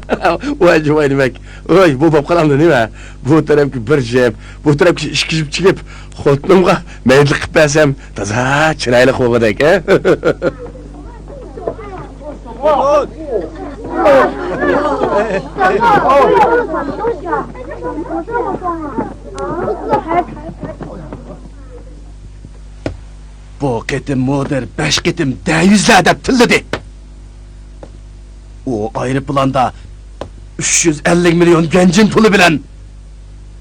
ۋاي جۇۋاي نېمەك. ۋاي، بۇ بولۇپ قالامدۇ نېمە؟ بۇ تەرەپكە بىر جىپ، بۇ تەرەپكە ئىككى جىپ چىگىپ، خوتۇنۇمغا مەيدىلىك قىلىپ بەرسەم، تازا چىرايلىق بولغۇدەك، ھە؟ بۇ قېتىم مۇدىر بەش قېتىم دە يۈزلەر دەپ تىللىدى. ئۇ ئايروپىلاندا ئۈچ يۈز ئەللىك مىليون گۇەنجىن پۇلى بىلەن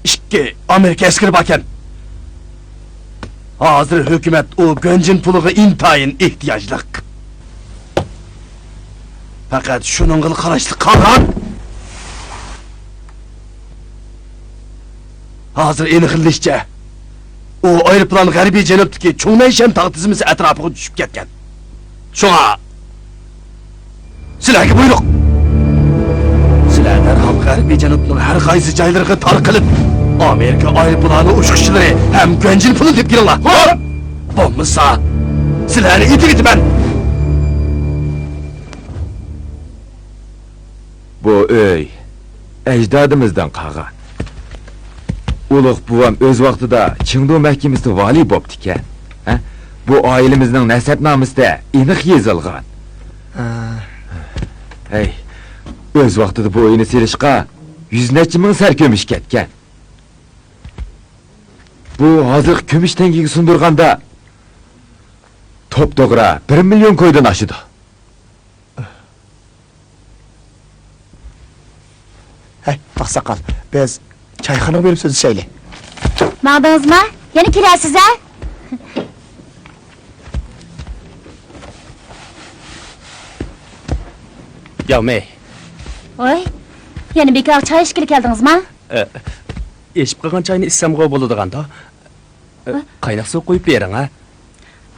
ئىككى ئامېرىكا ئەسكىرى باركەن. ھازىر ھۆكۈمەت ئۇ گۇەنجىن پۇلىغا ئىنتايىن ئېھتىياجلىق. پەقەت شۇنىڭغىلا قاراشلىق قالغان. ھازىر ئېنىقلىنىشىچە، ئۇ ئايروپىلان غەربىي جەنۇبتىكى چوڭ نەيشەن تاغ تىزمىسى ئەتراپىغا چۈشۈپ كەتكەن. شۇڭا، سىلەرگە بۇيرۇق! سىلەر دەرھال غەربىي جەنۇبنىڭ ھەر قايسى جايلىرىغا تارقىلىپ، ئامېرىكا ئايروپىلانى ئۇچقۇچىلىرى ھەم گۇەنجىن پۇلىنى تېپىپ كېلىڭلار! بولمىسا، سىلەرنى ئېتىۋېتىمەن! بۇ ئۆي ئەجدادىمىزدىن قالغان. ئۇلۇغ بوۋام ئۆز ۋاقتىدا چېڭدۇ مەھكىمىسىدە ۋالىي بوپتىكەن. ھە؟ بۇ ئائىلىمىزنىڭ نەسەبنامىسىدە ئېنىق يېزىلغان. ھەي، ئۆز ۋاقتىدا بۇ ئۆينى سېلىشقا يۈز نەچچە مىڭ سەر كۈمۈش كەتكەن. بۇ ھازىرقى كۈمۈش تەڭگىگە سۇندۇرغاندا، توپتوغرا بىر مىليون كويدىن ئاشىدۇ. ھەي، ئاقساقال، بىز چايخانىغا بېرىپ سۆزلىشەيلى. ماڭدىڭىزما؟ يەنە كېلەرسىز ھە؟ ياۋمېي. ۋاي، يەنە بىكار چاي ئىچكىلى كەلدىڭىزما؟ ئە، ئېشىپ قالغان چاينى ئىچسەمغۇ بولىدىغاندا. ئە، ھە؟ قايناق سۇ قۇيۇپ بېرىڭ ھە.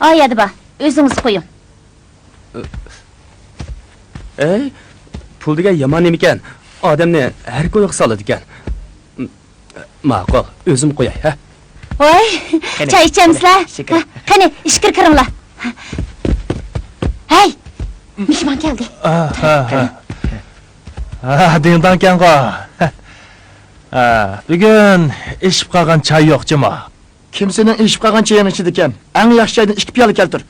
ئاي ئەدىبا، ئۆزىڭىز قۇيۇڭ. ئەي، پۇل دېگەن يامان نېمىكەن، ئادەمنى ھەر كويغا سالىدىكەن. ماقۇل، ئۆزۈم قۇياي ھە. ۋاي، قېنى، چاي ئىچەمسىلەر؟ قېنى، شېكىر. ھە، قېنى، ئىچكىرى كىرىڭلار. ھەي، مېھمان كەلدى. ھە، دىڭداڭكەنغۇ. ھە، بۈگۈن ئېشىپ قالغان چاي يوق جۇمۇ. كىم سېنىڭ ئېشىپ قالغان چېيىڭنى ئىچىدىكەن؟ ئەڭ ياخشى چايدىن ئىككى پىيالە كەلتۈر.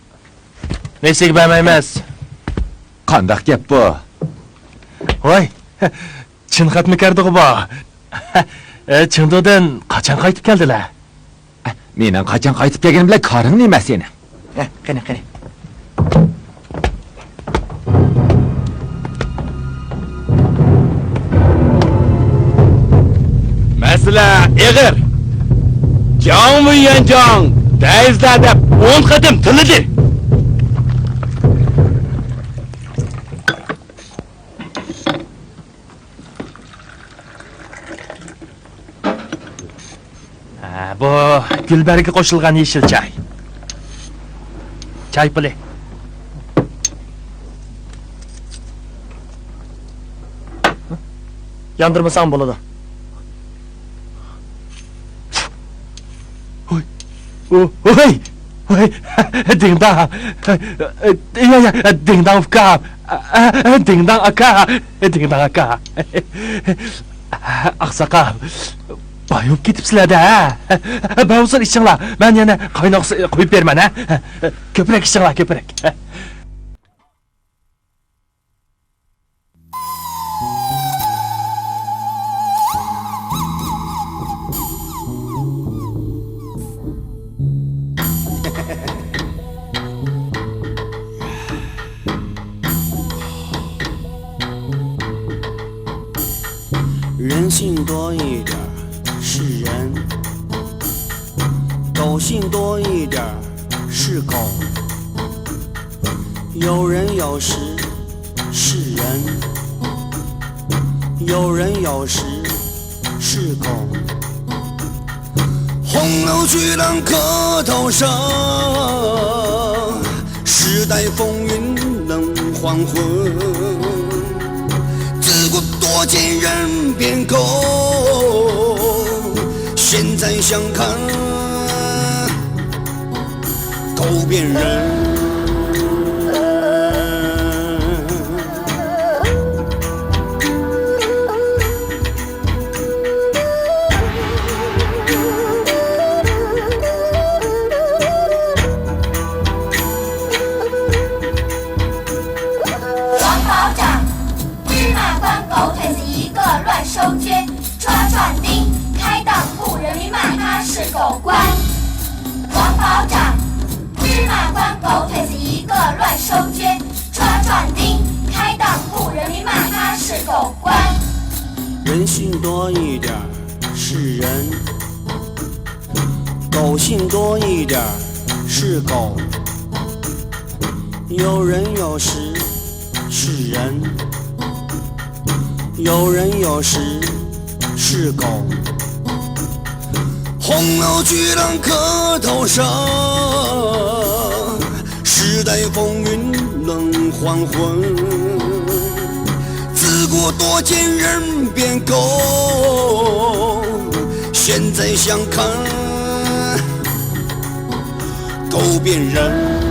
نېسىگە بەرمەيمىز؟ قانداق گەپ بۇ؟ ۋاي، چىن خەتمىكاردىغۇ بۇ. ئە، چېڭدۇدىن قاچان قايتىپ كەلدىلە؟ مېنىڭ قاچان قايتىپ كەلگىنىم بىلەن كارىڭ نېمە سېنىڭ؟ ھە، قېنى، قېنى. مەسىلە ئېغىر. جاڭ ۋېيۈەنجاڭ دەيزلەر دەپ ئون قېتىم تىللىدى. ھە، بۇ گۈلبەرگە قوشۇلغان يېشىل چاي. چاي پۇلى. ياندۇرمىساڭ بولىدۇ. ھوي. ھوي. ھوي. دىڭداڭ. يا، يا، دىڭداڭ ئۇكام. دىڭداڭ ئاكا. دىڭداڭ ئاكا. ئاقساقال. باي بولۇپ كېتىپسىلەر-دە، ھە؟ بەرسۇن ئىچىڭلار. مەن يەنە قايناق سۇ قۇيۇپ بېرىمەن، ھە؟ كۆپرەك ئىچىڭلار، كۆپرەك. 人性多一点儿是人，狗性多一点儿是狗。有人有时是人，有人有时是狗。 洪流巨浪客头上，时代风云冷黄昏。自古多见人变狗，现在想看 狗变人。王保长，芝麻官狗腿子一个乱收捐，抓壮丁，开当铺人民骂他是狗官。王保长， 芝麻官狗腿子一个乱收捐，抓壮丁，开当铺人民骂他是狗官。人性多一点儿是人，狗性多一点儿是狗。有人有时 是人，有人有时是狗。洪流巨浪客头上，时代风云冷黄昏。自古多见人变狗，现在想看 狗变人。